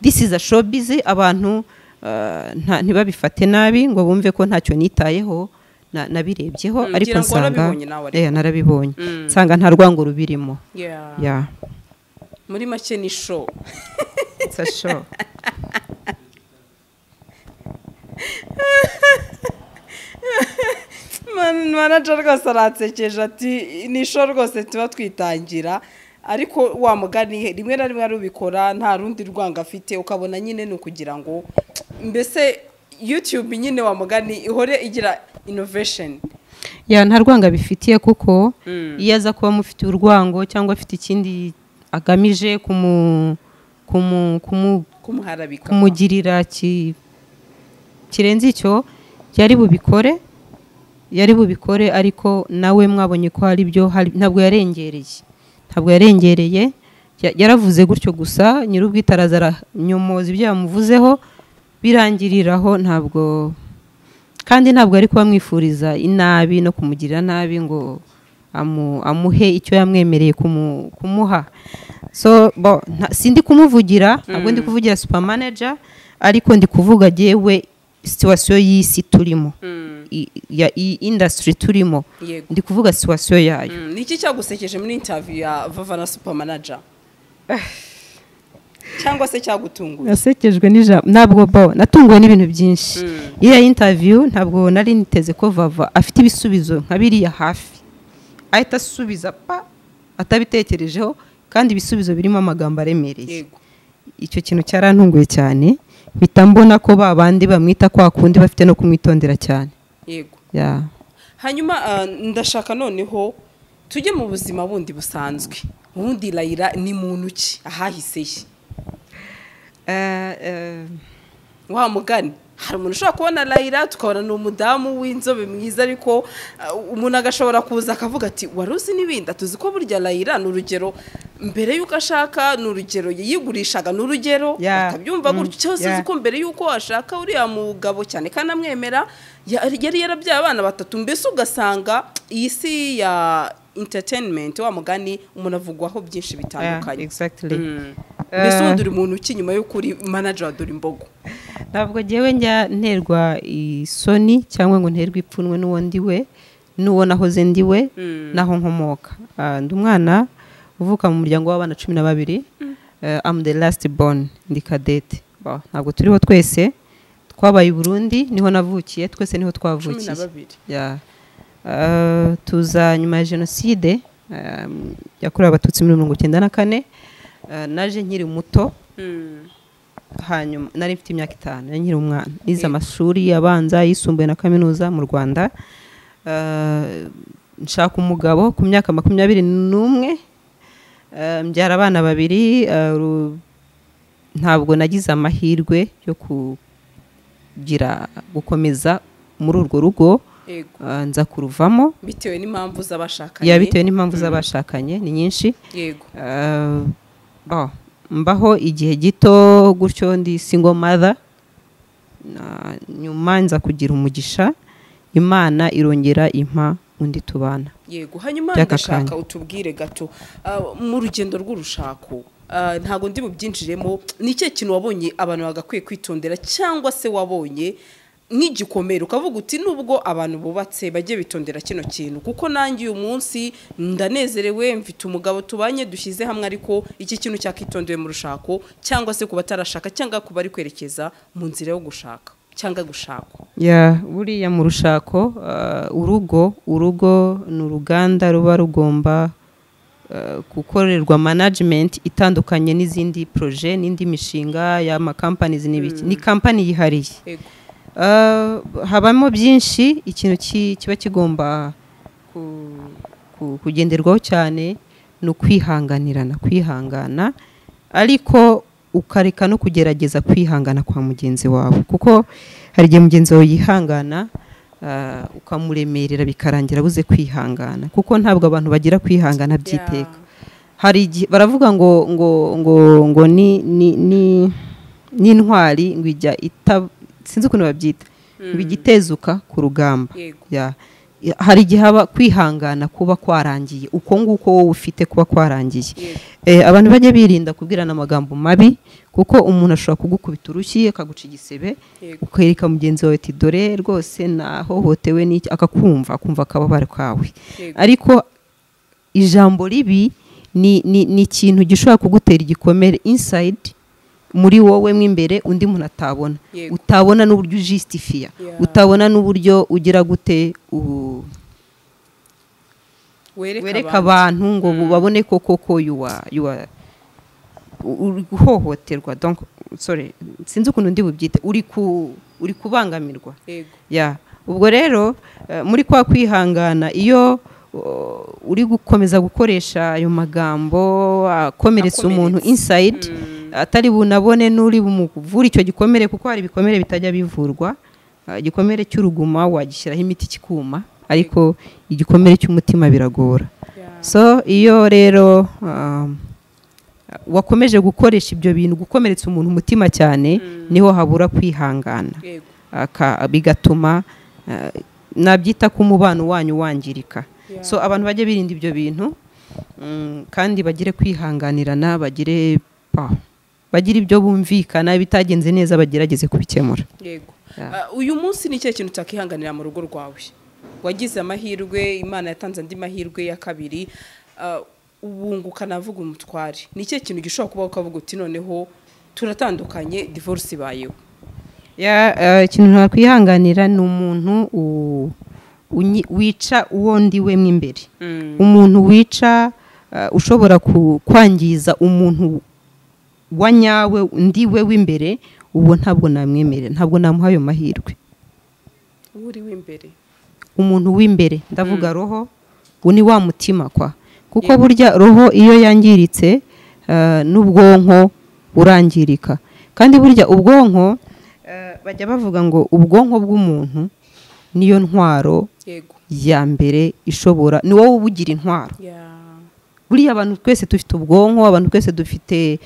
This is a showbiz, abantu ntibabifate nabi ngo bumve ko ntacyo nitayeho, nabirebyeho, ariko nsanga narabibonye, nsanga nta rwango rubirimo. Muri make ni show. It's a show. Manager rwose aratsekeje ati ni show rwose tuba twitangira, ariko wa mugani rimwe na rimwe arubikora nta rundi rwanga afite, ukabona nyine ni ukugira ngo mbese YouTube nyine wa mugani ihore igira innovation. Nta rwanga bifitiye, kuko iyo aza kuba mufite urwango cyangwa afite ikindi agamije kumugirira kirenze icyo, yari bubikore, ariko nawe mwabonye ko hari byo, ntabwo yarengereye, yaravuze gutyo gusa, nyir'ubwite araza aranyomoza ibyo yamuvuzeho birangiriraho. Ntabwo kandi ntabwo ari kuba mwifuriza inabi no kumugirira nabi ngo amuhe icyo yamwemereye kumuha. So sindi kumuvugira, ntabwo ndi kuvugira super manager, ariko ndi kuvuga jewe situation y'isi turimo, ya industry turimo, ndi kuvuga situation yayo. Niki cyagusekeje muri interview ya Vava na super manager cyangwa se cyagutunguye? Nasekejwe n'ijambo, ntabwo bo natunguwe n'ibintu byinshi. Iriya interview ntabwo nari niteze ko Vava afite ibisubizo nka biriya hafi, ahita asubiza pa atabitekerejeho, kandi ibisubizo birimo amagambo aremereye. Icyo kintu cyarantunguye cyane, mpita mbona ko babandi bamwita kwa kundi bafite no kumwitondera cyane. Yego. Hanyuma ndashaka noneho tujye mu buzima bundi busanzwe. Ubundi Layla ni muntu ki ahahiseye? Wa mugani hari umuntu ushobora kubona Layla tukabona ni umudamu w'inzobe mwiza, ariko umuntu agashobora kuza akavuga ati waruzi n'ibindi, tuzi ko burya Layla ni urugero mbere yuko ashaka, ni urugero yigurishaga, ni urugero akabyumva gutyo cyose, uzi ko mbere yuko ashaka uriya mugabo cyane kandi amwemera yari yarabyaye abana batatu. Mbese ugasanga iyi si ya entertainment wa mugani umuntu avugwaho byinshi bitandukanye. Exactly. Mbese ubundi uri muntu ki nyuma yo kuri manager wa Dore Imbogo? Ntabwo jewe njya nterwa isoni cyangwa ngo nterwe ipfunwe n'uwo ndiwe, n'uwo nahoze ndiwe, naho nkomoka. Ndi umwana uvuka mu muryango w'abana 12. I'm the last born, ndi cadette. Ntabwo turiho twese, twabaye i Burundi niho navukiye, twese niho twavukiye. 12. Tuza nyuma ya jenoside yakorewe Abatutsi muri 1994. Naje nkiri muto, hanyuma nari mfite imyaka 5, nari nkiri umwana, nize amashuri abanza, yisumbuye na kaminuza mu Rwanda. Nshaka umugabo ku myaka 21, mbyara abana babiri. Ntabwo nagize amahirwe yo kugira gukomeza muri urwo rugo, nza kuruvamo bitewe n'impamvu z'abashakanye. Bitewe n'impamvu z'abashakanye ni nyinshi. Yego. Mbaho igihe gito gutyo ndi single mother, nyuma nza kugira umugisha, Imana irongera impa undi tubana. Yego. Hanyuma ndashaka utubwire gato mu rugendo rw'urushako, ntago ndi bubyinjiremo, ni ikihe kintu wabonye abantu bagakwiye kwitondera, cyangwa se wabonye nk'igikomere ukavuga uti nubwo abantu bubatse bajye bitondera kino kintu, kuko nanjye uyu munsi ndanezerewe mfite umugabo tubanye dushyize hamwe, ariko iki kintu cyakitondeye mu rushako, cyangwa se kuba atarashaka cyangwa kuba ari kwerekeza mu nzira yo gushaka cyangwa gushakwa? Buriya mu rushako, urugo ni uruganda ruba rugomba gukorerwa management itandukanye n'izindi projet n'indi mishinga y'ama companies n'ibiki. Ni company yihariye. Habamo byinshi. Ikintu kiba kigomba kugenderwaho cyane ni ukwihanganirana, kwihangana, ariko ukareka no kugerageza kwihangana kwa mugenzi wawe, kuko hari igihe mugenzi wawe yihangana ukamuremerera bikarangira abuze kwihangana, kuko ntabwo abantu bagira kwihangana by'iteka. Hari igihe baravuga ngo ngo ngo ngo ni ni ni n'intwari ngo ijya ita, sinzi ukuntu babyita, ngo ijya itezuka ku rugamba. Hari igihe haba kwihangana kuba kwarangiye, uko nguko wowe ufite kuba kwarangiye. Abantu bajye birinda kubwirana amagambo mabi, kuko umuntu ashobora kugukubita urushyi akaguca igisebe, ukereka mugenzi wawe ati dore rwose nahohotewe n'iki, akakumva, akumva akababaro kawe. Ariko ijambo ribi ni ikintu gishobora kugutera igikomere inside muri wowe mo imbere, undi muntu atabona, utabona n'uburyo ujustifia, utabona n'uburyo ugira gute wereka abantu ngo babone ko koko you are uri guhohoterwa. Donc sorry, sinzi ukuntu ndi bubyite, uri kubangamirwa. Ubwo rero muri kwa kwihangana, iyo uri gukomeza gukoresha ayo magambo akomeretsa umuntu inside, atari bunabone n'uri bumuvura icyo gikomere, kuko hari ibikomere bitajya bivurwa. Igikomere cy'uruguma wagishyiraho imiti kikuma, ariko igikomere cy'umutima biragora. So iyo rero wakomeje gukoresha ibyo bintu gukomeretsa umuntu umutima cyane, niho habura kwihangana, bigatuma nabyita ko umubano wanyu wangirika. So abantu bajye birinda ibyo bintu, kandi bagire kwihanganirana, bagire ibyo bumvikana, bitagenze neza bagerageze kubikemura. Yego. Uyu munsi ni cyo kintu utakihanganira mu rugo rwawe? Wagize amahirwe, Imana yatanze andi mahirwe ya kabiri, ubunguka navuga umutware. Ni cyo kintu gishobora kuba ukavuga uti noneho turatandukanye, divorce ibayeho? Ikintu ntakwihanganira ni umuntu wica uwo ndi we mwimbere. Umuntu wica, ushobora kwangiza umuntu wa nyawe ndi we w'imbere, uwo ntabwo namwemerera, ntabwo namuha ayo mahirwe. Uri w'imbere, umuntu w'imbere ndavuga roho, ni wa mutima kwa, kuko burya roho iyo yangiritse n'ubwonko burangirika. Kandi burya ubwonko bajya bavuga ngo ubwonko bw'umuntu niyo ntwaro ya mbere ishobora, ni wowe ubugira intwaro. Buriya abantu twese dufite ubwonko, abantu twese dufite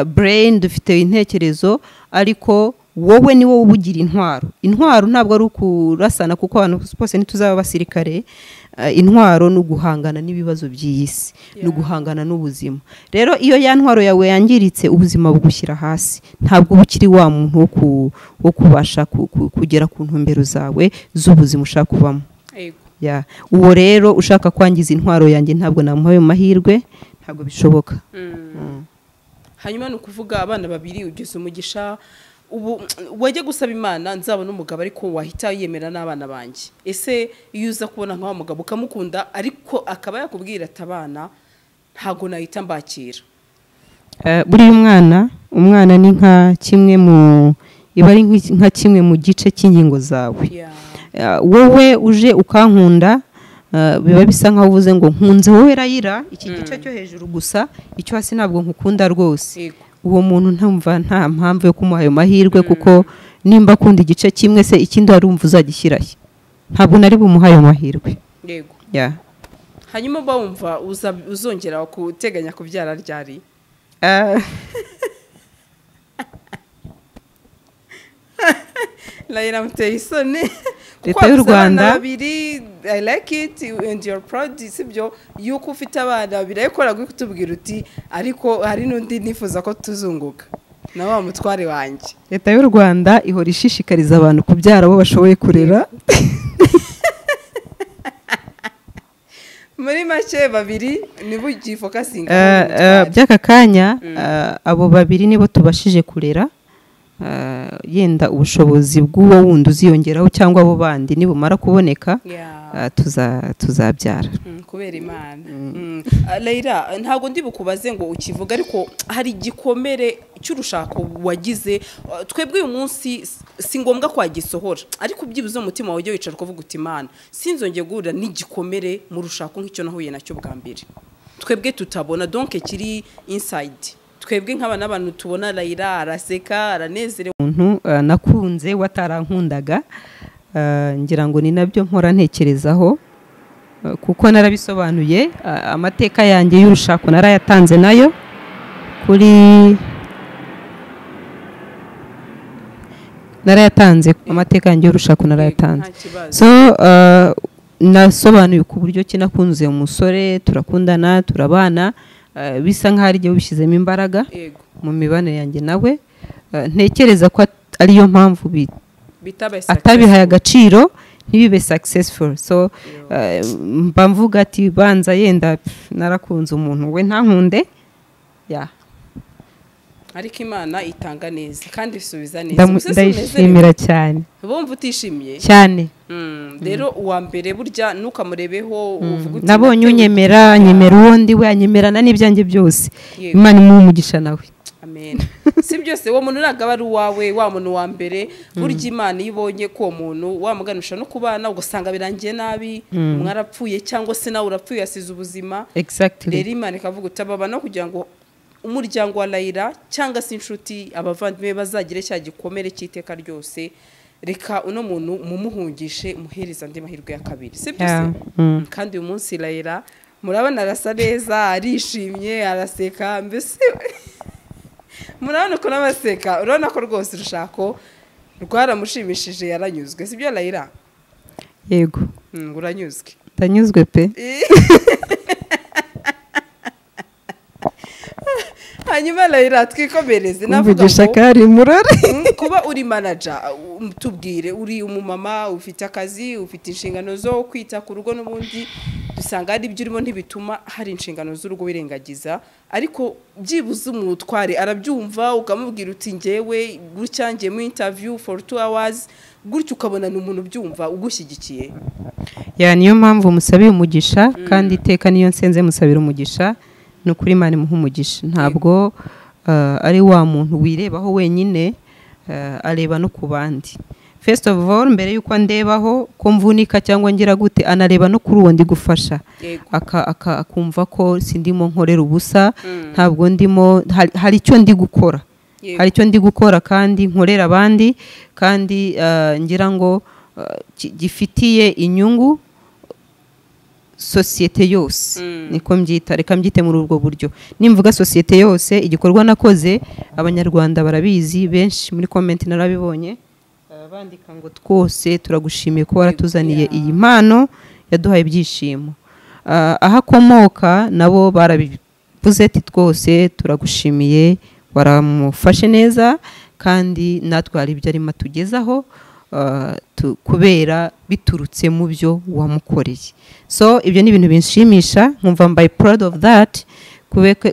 brain, dufite intekerezo, ariko wowe ni wowe ubugira intwaro. Intwaro ntabwo ari ukurasana, kuko abantu bose ntituzaba abasirikare. Intwaro ni uguhangana n'ibibazo by'iyi si, ni uguhangana n'ubuzima. Rero iyo ya ntwaro yawe yangiritse, ubuzima bugushyira hasi, ntabwo uba ukiri wa muntu wo kubasha kugera ku ntumbero zawe z'ubuzima ushaka kubamo. Uwo rero ushaka kwangiza intwaro yanjye ntabwo namuha ayo mahirwe, ntabwo bishoboka. Hanyuma ni ukuvuga abana babiri ugize umugisha, ubu wajya gusaba Imana nzabona umugabo ariko wahita yemera n'abana banjye. Ese iyo uza kubona nka wa mugabo ukamukunda ariko akaba yakubwira ati abana ntago nahita mbakira? Buriya umwana ni nka kimwe mu iba ari nka kimwe mu gice cy'ingingo zawe. Wowe uje ukankunda, biba bisa nkaho uvuze ngo nkunze wowe Rayira iki gice cyo hejuru gusa, icyo hasi ntabwo nkukunda rwose. Uwo muntu ntumva nta mpamvu yo kumuha ayo mahirwe, kuko nimba akunda igice kimwe se ikindi arumva uzagishyirahe, ntabwo nari bumuha ayo mahirwe. Yego. Hanyuma bawumva uzongera guteganya kubyara ryari? Rayira muteye isoni. Leta y'u Rwanda babiri, I like it and you're proud, sibyo yuko ufite abana babiri, ariko kutubwira uti ariko hari n'undi nifuza ko tuzunguka na wa mutware wanjye. Leta y'u Rwanda ihora ishishikariza abantu kubyara abo bashoboye kurera. Muri make babiri nibo ugifokasinga by'aka kanya, abo babiri nibo tubashije kurera. Yenda ubushobozi bw'uwo wundi uziyongeraho cyangwa abo bandi nibumara kuboneka, tuzabyara. Kubera Imana. Leila, ntabwo ndi bukubaze ngo ukivuga, ariko hari igikomere cy'urushako wagize. Twebwe uyu munsi si ngombwa kwagisohora, ariko byibuze umutima wawe ujye wicara ukavuga uti Imana, sinzongeye guhura n'igikomere mu rushako nk'icyo nahuye nacyo bwa mbere. Twebwe tutabona, donc kiri inside. Twebwe nk'aba n'abantu tubona Leila araseka, aranezerewe. Umuntu nakunze watarankundaga, ngira ngo ni nabyo mpora ntekerezaho, kuko narabisobanuye, amateka yanjye y'urushako narayatanze nayo kuri narayatanze, amateka yanjye y'urushako narayatanze. Nta kibazo. So nasobanuye ku buryo ki nakunze umusore, turakundana, turabana, bisa nk'aho ari jye ubishyizemo imbaraga mu mibanire yanjye nawe. Ntekereza ko ariyo mpamvu bitabaye atabihaye successful. Agaciro, ntibibe successful. So mba mvuga ati banza yenda pf, narakunze umuntu we ntankunde ya. Ariko Imana itanga neza kandi isubiza neza. Ubuse si Ndayishimira cyane. Bumva utishimiye? Cyane. Rero uwa mbere burya ntukamurebeho uvuga uti nabonye unyemera, anyemera uwo ndi we, anyemerana n'ibyanjye byose. Imana imuhe umugisha nawe. Amen. Si byose, uwo muntu ntabwo aba ari uwawe, wa muntu wa mbere. Burya Imana iyo ibonye ko uwo muntu wamuganisha no kubana, ugasanga birangiye nabi, umwe arapfuye cyangwa se nawe urapfuye, yasize ubuzima. Rero Imana ikavuga uti aba no kugira ngo umuryango wa Layira cyangwa se inshuti, abavandimwe bazagire cya gikomere cy'iteka ryose, reka uno muntu mumuhungishe, muhereza andi mahirwe ya kabiri. Si byo se? Yeah. Kandi uyu munsi Layira murabona arasa neza, arishimye, araseka, mbese murabona ukuntu abaseka, urabona ko rwose urushako rwaramushimishije, yaranyuzwe. Si byo Layira? Yego. Uranyuzwe? Ndanyuzwe pe. Hanyuma Layira, twikomereze, navuga Kumvugisha ngo kari murore. Kuba uri manager, tubwire, uri umumama ufite akazi, ufite inshingano zo kwita ku rugo, n'ubundi dusanga hari ibyo urimo, ntibituma hari inshingano z'urugo wirengagiza, ariko byibuze umutware arabyumva, ukamubwira uti ngewe gutya ngiye muri interview for 2 hours gutya, ukabona ni umuntu ubyumva, ugushyigikiye? Ya, niyo mpamvu musabiye umugisha, kandi iteka niyo nsenze musabira umugisha. Ni ukuri Imana imuha umugisha. Ntabwo ari wa muntu wirebaho wenyine, areba no ku bandi. First of all, mbere y'uko andebaho ko mvunika cyangwa ngira gute, anareba no kuri uwo ndi gufasha, akumva ko sindimo nkorera ubusa, ntabwo ndimo, hari icyo ndi gukora, hari icyo ndi gukora kandi nkorera abandi, kandi ngira ngo gifitiye inyungu sosiyete yose. Niko mbyita, reka mbyite muri ubwo buryo. Nimvuga sosiyete yose, igikorwa nakoze Abanyarwanda barabizi, benshi muri comment narabibonye, bandika ngo twose turagushimiye ko waratuzaniye iyi mpano yaduhaye ibyishimo. Aho akomoka nabo barabivuze ati twose turagushimiye, waramufashe neza, kandi natwe hari ibyo arimo atugezaho kubera biturutse mu byo wamukoreye. So ibyo ni ibintu binshimisha, nkumva mbaye proud of that,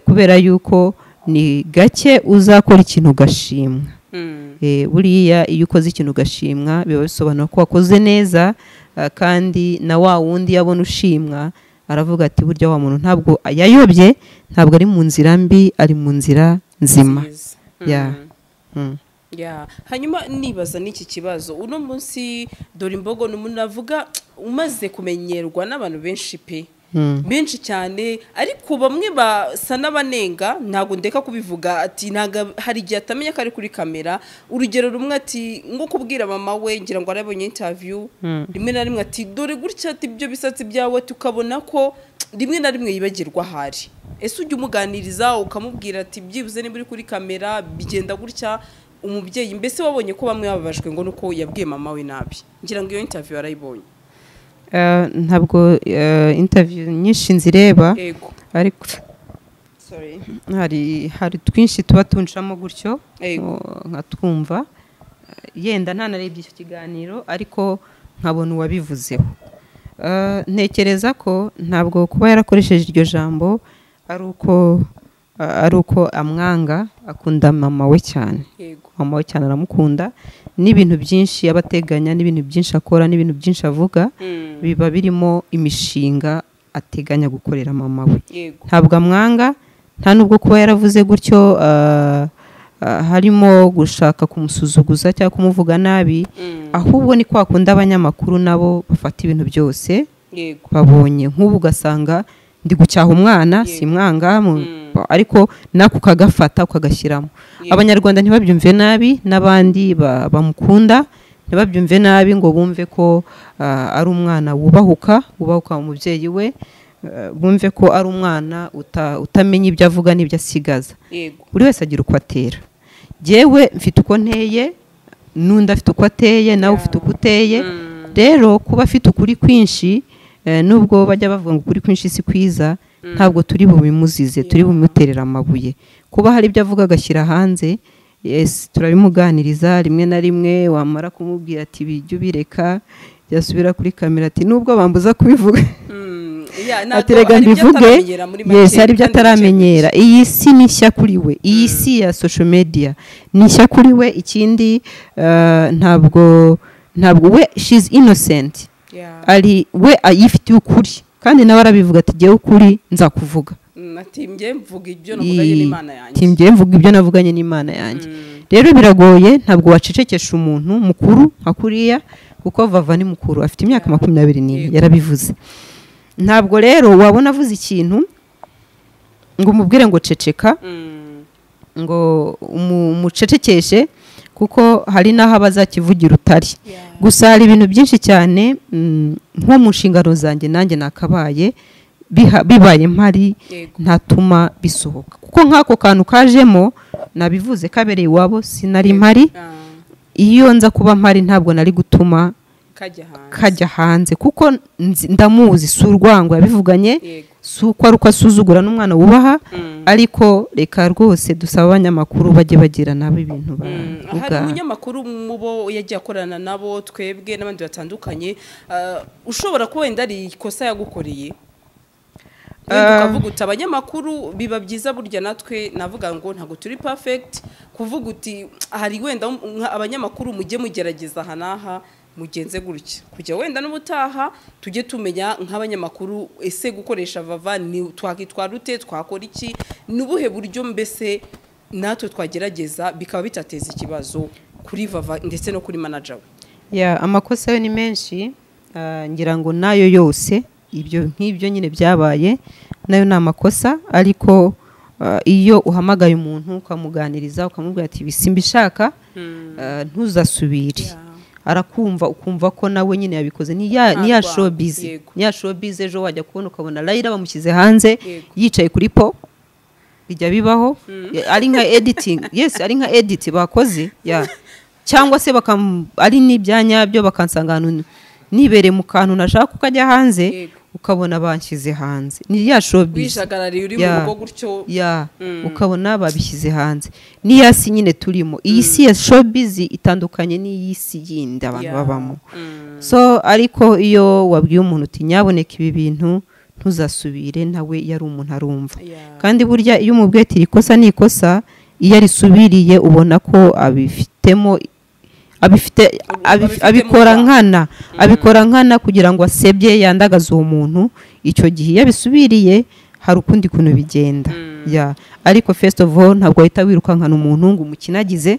kubera yuko ni gake uzakora ikintu ugashimwa. Buriya iyo ukoze ikintu ugashimwa, biba bisobanura ko wakoze neza, kandi na wa wundi yabona ushimwa aravuga ati burya wa muntu ntabwo yayobye, ntabwo ari mu nzira mbi, ari mu nzira nzima. Nziza. Yeah. Ya, hanyuma nibaza n'iki kibazo: uno munsi dore imbogo ni umuntu navuga umaze kumenyerwa n'abantu benshi pe, benshi cyane, ariko bamwe basa n'abanenga, ntabwo ndeka kubivuga, ati ntabwo hari igihe atamenya ko ari kuri kamera. Urugero rumwe, ati nko kubwira mama we, ngira ngo arabonye interview, rimwe na rimwe ati dore gutya, ati ibyo bisatsi byawe, tukabona ko rimwe na rimwe yibagirwa ahari. Ese ujya umuganiriza ukamubwira ati byibuze niba uri kuri kamera bigenda gutya? Umubyeyi mbese wabonye ko bamwe bababajwe ngo nuko yabwiye mama we nabi, ngira ngo iyo interview yarayibonye. Ntabwo interview nyinshi nzireba, ariko Sorry. hari twinshi tuba tunshamo gutyo, nkatwumva. Yenda ntanarebye icyo kiganiro, ariko nkabona uwabivuzeho. Ntekereza ko ntabwo kuba yarakoresheje iryo jambo ari uko ari uko amwanga, akunda mama we cyane. Yego. Mama we cyane aramukunda, n'ibintu byinshi yabateganya, n'ibintu byinshi akora, n'ibintu byinshi avuga, biba birimo imishinga ateganya gukorera mama we. Yego. Ntabwo amwanga, nta nubwo kuba yaravuze gutyo harimo gushaka kumusuzuguza cyangwa kumuvuga nabi, ahubwo ni kwa kundi abanyamakuru nabo bafata ibintu byose Yego. babonye. Nk'ubu ugasanga ndi gucyaha umwana, simwanga, ariko nako ukagafata ukagashyiramo. Abanyarwanda ntibabyumve nabi, n'abandi bamukunda ntibabyumve nabi ngo bumve ko ari umwana wubahuka umubyeyi we, bumve ko ari umwana utamenya ibyo avuga n'ibyo asigaza. Yego. Buri wese agira uko atera. Jyewe mfite uko nteye, n'undi afite uko ateye, nawe ufite uko uteye. Rero kuba afite ukuri kwinshi, nubwo bajya bavuga ngo ukuri kwinshi si kwiza, ntabwo turi bubimuzize, turi bumuterera amabuye. Kuba hari ibyo avuga agashyira hanze, yes, turabimuganiriza rimwe na rimwe, wamara kumubwira ati bijya ubireka, yasubira kuri kamera ati nubwo bambuza kubivuga, ati rega mbivuge. Yes, hari ibyo ataramenyera. Iyi si ni nshya kuri we, iyi si ya social media ni nshya kuri we. Ikindi ntabwo we, she's innocent. Ari we ayifitiye ukuri, kandi nawe arabivuga ati jyewe ukuri nzakuvuga. Ati njye mvuga ibyo navuganye n'Imana yanjye. Ati njye mvuga ibyo navuganye n'Imana yanjye. Rero biragoye, ntabwo wacecekesha umuntu mukuru nka kuriya, kuko Vava ni mukuru, afite imyaka 24, yarabivuze. Ntabwo rero wabona avuze ikintu ngo umubwire ngo ceceka, ngo umucecekeshe, kuko hari n'aho abazakivugira utari. Gusa hari ibintu byinshi cyane, nko mu nshingano zanjye nanjye nakabaye bibaye mpari ntatuma bisohoka, kuko nk'ako kantu kajemo nabivuze kabereye iwabo, sinari mpari. Iyo nza kuba mpari ntabwo nari gutuma kajya hanze, kuko ndamuzi, si urwango yabivuganye, si uko ari uko asuzugura n'umwana wubaha, ariko reka rwose dusaba abanyamakuru bajye bagira nabo ibintu bavuga. Hari umunyamakuru mu bo yagiye akorana nabo twebwe n'abandi batandukanye, ushobora kuba wenda ari ikosa yagukoreye, ukavuga uti abanyamakuru biba byiza burya natwe navuga ngo ntabwo turi perfect, kuvuga uti hari wenda abanyamakuru mujye mugerageza aha n'aha mugenze gutya, kujya wenda n'ubutaha tujye tumenya nk'abanyamakuru ese gukoresha Vava ni twakitwara ute, twakora iki, n'ubuhe buryo mbese natwe twagerageza bikaba bitateza ikibazo kuri Vava ndetse no kuri manager we. Amakosa yo ni menshi, ngira ngo nayo yose ibyo nk'ibyo nyine byabaye nayo ni amakosa, ariko iyo uhamagaye umuntu ukamuganiriza ukamubwira ati bisimbishaka, ntuzasubire, arakumva, ukumva ko nawe nyine yabikoze. Ni ya showbiz, ni ya showbiz. Ejo wajya kubona ukabona Raila bamushyize hanze yicaye kuri po, bijya bibaho, ari nka editing. Yes, ari nka edit bakoze, cyangwa se ari n'ibyanya byo bakansanga ahantu nibereye mu kantu nashaka ukajya hanze, ukabona banshyize hanze. Ni ya showbiz, wishagarariye uri mu rugo gutyo, ukabona babishyize hanze. Ni ya si nyine turimo, iyi si ya showbiz itandukanye n'iyi si yindi abantu babamo. So ariko iyo wabwiye umuntu uti nyaboneka ibi bintu ntuzasubire, nawe yari umuntu arumva. Kandi burya iyo umubwiye ati ikosa ni ikosa, iyo arisubiriye ubona ko abifitemo, abikora nkana kugira ngo asebye yandagaze uwo muntu. Icyo gihe iyo abisubiriye hari ukundi kuntu bigenda. Ariko first of all ntabwo wahita wirukankana umuntu ngo umukinagize,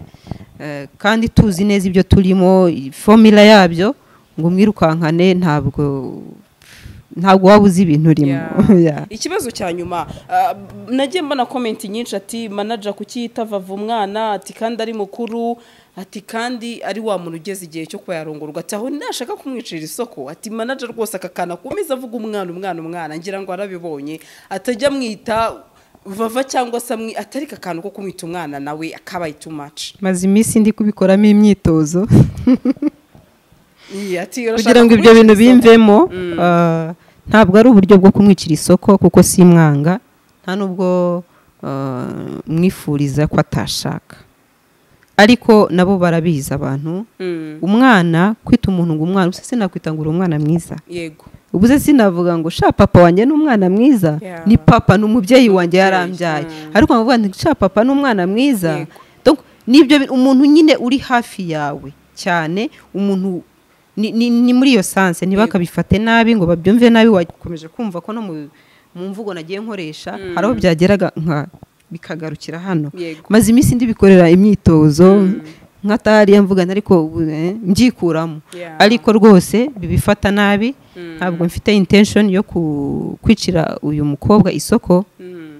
kandi tuzi neza ibyo turimo, formula yabyo, ngo umwirukankane ntabwo waba uzi ibintu urimo. Ikibazo cya nyuma, nagiye mbona comment nyinshi ati manager kuki yita Vava umwana, ati kandi ari mukuru, ati kandi ari wa muntu ugeze igihe cyo kuba yarongorwa, ati aho nashaka kumwicira isoko, ati manager rwose akakana kumeza avuga umwana umwana umwana, ngira ngo arabibonye, atajya mwita Vava cyangwa se atari akantu ko kumwita umwana nawe akabaye too much. Maze iminsi ndi kubikoramo imyitozo kugira ngo ibyo bintu bimvemo. Ntabwo ari uburyo bwo kumwicira isoko, kuko si mwanga, nta nubwo mwifuriza ko atashaka, ariko nabo barabizi abantu. Umwana kwita umuntu ngo umwana, usese nakwita ngo uri umwana mwiza. Yego. Ubuze sinavuga ngo sha papa wanjye n'umwana mwiza, ni papa n'umubyeyi wanjye yarambyaye, ariko nkavuga nti sha papa n'umwana mwiza. Donc nibyo umuntu nyine uri hafi yawe cyane, umuntu ni muri iyo sanse, ntibakabifate nabi ngo babyumve nabi. Wakomeje kumva ko no mu mvugo nagiye nkoresha hari aho byageraga nka bikagarukira hano. Maze iminsi ndibikorera imyitozo nkatari mvuga ariko mbyikuramo, ariko rwose bibifata nabi. Ntabwo mfite intention yo kwicira uyu mukobwa isoko,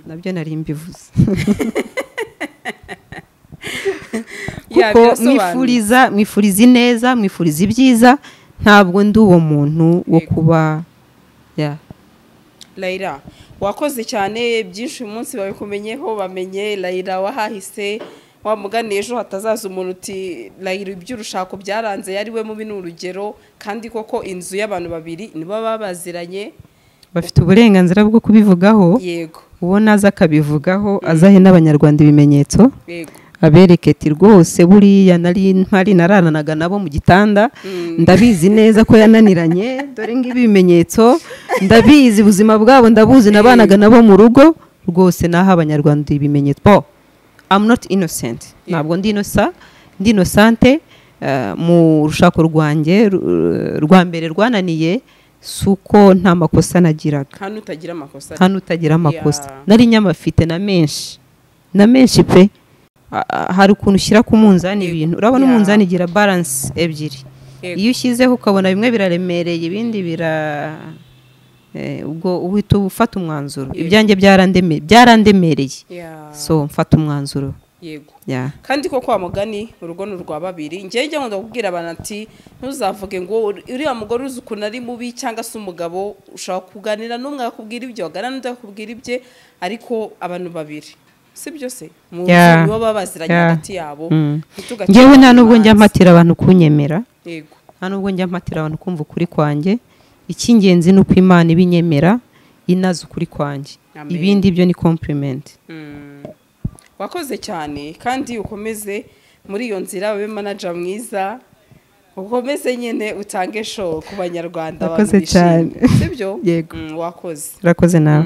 nabyo nari mbivuze. Kuko mwifuriza ineza, mwifuriza ibyiza, ntabwo ndi uwo muntu wo kuba. Laila wakoze cyane byinshi uyu munsi babikumenyeho, bamenye Laila wahahise wamugani ejo hatazaza umuntu uti Laila iby'urushako byaranze yari we mubi n'urugero, kandi koko inzu y'abantu babiri nibo babaziranye, bafite uburenganzira bwo kubivugaho. Yego, uwo naza akabivugaho azahe n'abanyarwanda ibimenyetso. Yego, abereke ati rwose buriya nari mpari nararanaga nabo mu gitanda, ndabizi neza ko yananiranye, dore ngibi ibimenyetso, ndabizi ubuzima bwabo ndabuzi, nabanaga nabo mu rugo, rwose naha abanyarwanda ibimenyetso. I'm not innocent, ntabwo ndi innocente mu rushako rwanjye rwa mbere rwananiye, suko nta makosa nagiraga. Hano utagira amakosa, hano utagira amakosa, nari nyamafite na menshi pe. Hari ukuntu ushyira ku munzani ibintu, urabona umunzani igira balance ebyiri, iyo ushyizeho ukabona bimwe biraremereye ibindi bira ubwo uhita ufata umwanzuro. Ibyanjye byarandemereye, so mfata umwanzuro. Yego. Kandi koko wa mugani urugo ni urwa babiri. Njye njya nkunda kubwira abantu ati ntuzavuge ngo uriya mugore uzi ukuntu ari mubi cyangwa se umugabo, ushobora kuganira n'umwe akakubwira ibyo, waganira n'undi akakubwira ibye, ariko abantu babiri si byo se mu nibo babaziranye hagati yabo. Njyewe nta nubwo njya mpatira abantu kunyemera. Yego, nta nubwo njya mpatira abantu kumva ukuri kwanjye. Icy'ingenzi ni uko Imana ibinyemera inazi ukuri kwanjye, ibindi byo ni compliment. Wakoze cyane kandi ukomeze muri iyo nzira, ube manager mwiza, ukomeze nyine utange show ku banyarwanda abantu bishimye, sibyo? Yego, wakoze, urakoze nawe.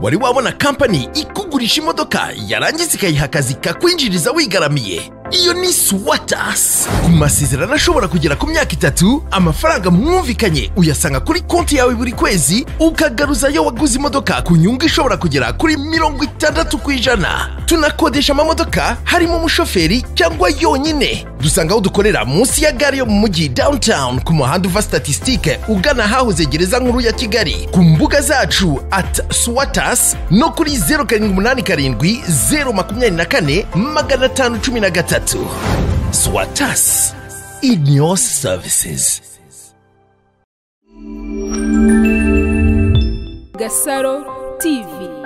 Wari wabona company ikugurisha imodoka yarangiza ikayiha akazi kakwinjiriza wigaramiye? Iyo ni Swatas. Ku masezerano ashobora kugera ku myaka 3, amafaranga mwumvikanye uyasanga kuri konti yawe buri kwezi, ukagaruzayo waguze imodoka ku nyungu ishobora kugera kuri 60%. Tunakodesha amamodoka harimo umushoferi cyangwa yonyine. Dusanga aho dukorera munsi ya gare yo mu mujyi downtown, ku muhanda uva Statistique ugana hahoze gereza nkuru ya Kigali, ku mbuga zacu @Swatas no kuri 0787 024 513. Swatas, in your services. Gasaro TV.